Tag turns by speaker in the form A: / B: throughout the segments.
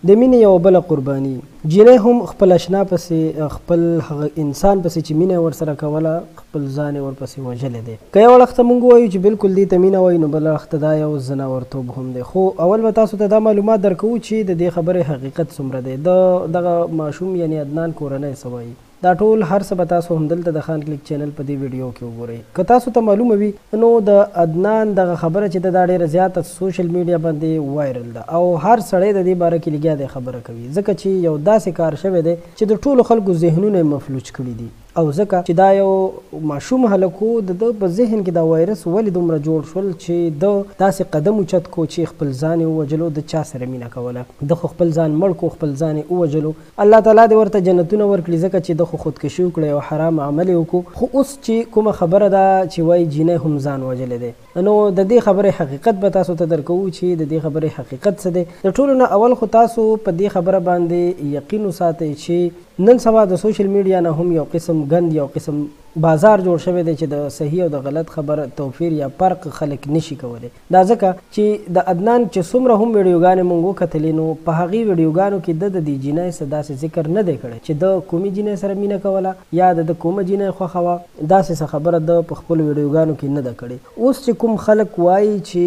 A: د مینې یوه بله قرباني، جینۍ هم خپل اشنا پسې، خپل هغه انسان پسې چې مینه یې ورسره کوله، خپل ځان یې ورپسې وژلی دی. که یو اړخ ته موږ ووایو چې بالکل دې ته مینه وایي، نو بل اړخ ته دا یو ځناورتوب هم دی. خو اول به تاسو ته دا معلومات درکوو چې د دې خبرې حقیقت څومره دی، د دغه ماشوم یعنی عدنان کورنۍ څه وایي. دا ټول هر څه به تاسو همدلته د خان کلیک چینل په دې ویډیو کې وګورئ. که تاسو ته معلومه وي نو د عدنان دغه خبره چې ده، دا ډیره زیاته سوشل میډیا باندې وایرل ده او هر سړی د دې باره کې لګیا دی خبره کوي، ځکه چې یو داسې کار شوی دی چې د ټولو خلکو ذهنونه یې مفلوج کړي دي. او ځکه چې دا یو ماشوم هلک و، د ده په ذهن کې دا وایرس ولې دومره جوړ شول چې ده داسې قدم اوچت کو چې خپل ځان یې ووژلو؟ د چا سره مینه کوله؟ ده خو خپل ځان مړ کو، خپل ځان یې ووژلو. الله تعالی دې ورته جنتونه ورکړي، ځکه چې ده خو خودکشي وکړه، یو حرام عمل یې وکړو. خو اوس چې کومه خبره ده چې وایي جینۍ هم ځان وژلی دی، نو د دې خبرې حقیقت به تاسو ته درکوو چې د دې خبرې حقیقت څه دی. د ټولو نه اول خو تاسو په دې خبره باندې یقین وساتئ چې نن سبا د سوشل میډیا نه هم یو قسم ګند، یو قسم بازار جوړ شوی دی چې د صحیح او د غلط خبر توپیر یا فرق خلک نشي کولی. دا ځکه چې د عدنان چې څومره هم ویډیوګانې مونږ وکتلې، نو په هغې ویډیوګانو کې د دې جینۍ څه داسې ذکر نه دی کړی چې د کومې جینۍ سره مینه کوله یا د کومه جینۍ خوښه وه. داسې څه خبره ده په خپلو ویډیوګانو کې نه ده کړې. اوس چې کوم خلک وایي چې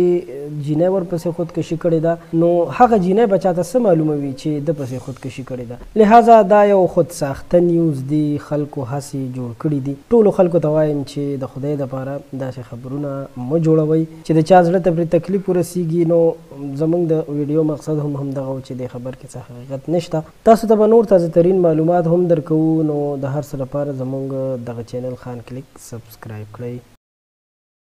A: جینۍ ورپسې خودکشي کړې ده، نو هغه جینۍ به چاته څه معلومه وي چې ده پسې خودکشي کړې ده؟ لهذا دا یو خود ساخته نیوز دی، خلکو هسې جوړ کړي دي. ټولو خلکو ته وایم چې د خدای دپاره داسې خبرونه مه جوړوئ چې د چا زړه ته پرې تکلیف ورسیږي. نو زموږ د ویډیو مقصد هم همدغه و چې دې خبر کې څه حقیقت نشته. تاسو ته به نور تازه ترین معلومات هم درکوو، نو د هر څه لپاره زموږ دغه چینل خان کلیک سبسکرایب کړئ.